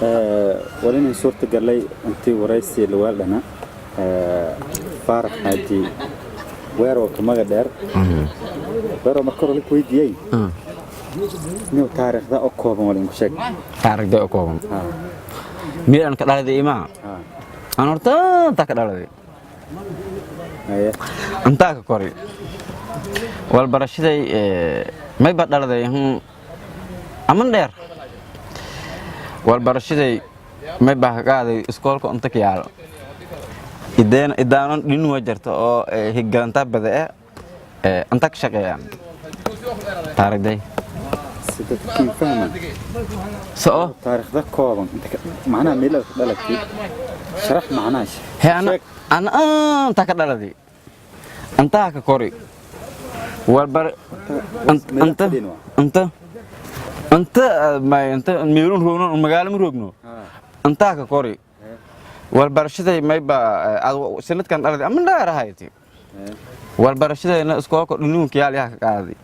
Walinin suurta galay intii waraysi lawaaldhana Faarax Xaaji Weerow ka maga dheer. Weerow, marka hore la weydiiyey inuu taariikhda oo kooban wal inku sheeg. Taariikhda oo kooban meel aan ka dhaladay imaa? Aan horta intaa ka dhaladay. Intaa ka kori, walbarashaday mayba dhaladay aman dheer. Walbarashaday may baa ka qaaday iskoolka inta ka yaalo ideen idaanon dhinuwa jarta oo higalanta bada inta ka shaqeeyaan taariikhday. Si dadkiin fahman. Soo taariikhda kooban inta macnaha meel aad ka dhalatay sharax macnaha. He, ana ana inta ka dhaladay, intaa ka kori, walbar inta inta inta may inta meelun roogno, magaalo ma roogno, intaa ka kori. Walbarashaday mayba sanadkan dhaladay ama dheerahayti. Walbarashadayna iskoolka dhinuunka yaal yaa ka qaaday,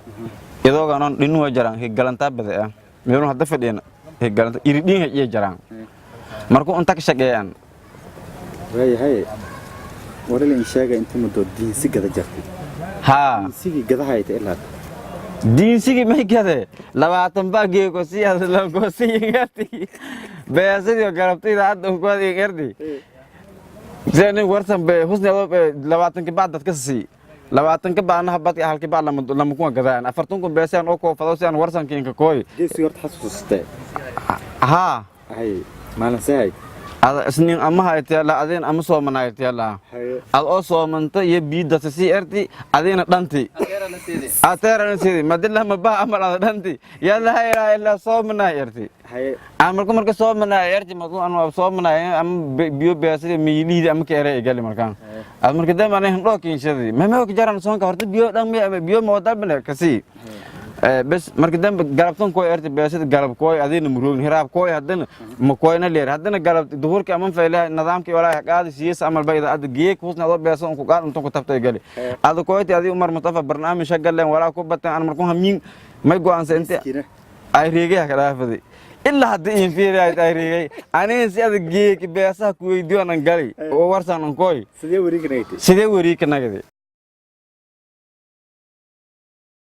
idooganon dhinuwa jaraan higalantaa bada meelun hadda fadhiyana higalanta iridhiin iyo jaraan markuu inta ka shaqeeyaan. Waayahay, walila in sheega inta muddo diinsi gada jartay. Haa. Diinsigii gadahayta ilaa? Diinsigii may gade, 20 baa geeko si lankoosiingarti beesadii garabtayda hadda unkoodiingarti seni warsan be husni adoo 20-ki baa dadka sii 20-ka baana habadka halki baa lama kuwa gadaan 40,000 beesaan oo koofado si aan warsankiinka kooy. Geesi horta xasuustay? Haa. Hay, maalin sehay? Ada isniin ama haytiyala adeen ama soomanaytiyala. Ad oo soomanta iyo biidasa sii erti adiina dhanti ateerana sidi madila ma bah amal ada dhanti yalla ilaa ilaa soomanay erti. Aan marka marka soomanay erti marka aan waa soomanay ama biyo beesida miiliidi ama ka ere igali markaan ad marka dambe anay hindhoo kiinshadi ma ka jaran soonka horta biyo dhan biyo ma wadal kasi bes. Marka dambe galabtan kooy erti beesida galab kooy adiina muroogin hiraab kooy haddana ma kooyna leer haddana galab duhurki aman faylaha nidaamkii walaa qaadi siyas amal bayda ada geek husna adoo beesa unku qaad untan ku tabtay gali ada kooyti adii Umar Mustafa barnaamij galeen walaa ku batan an markuu hamiin may go'aansa inta ay reegay ka dhaafaday ilaa hadda in fiiriyayd ay reegay aniga si ada geek beesaha ku weydiyo anan gali oo warsan an kooy. Sidee wareeganaytay? Sidee warii ka nagadi?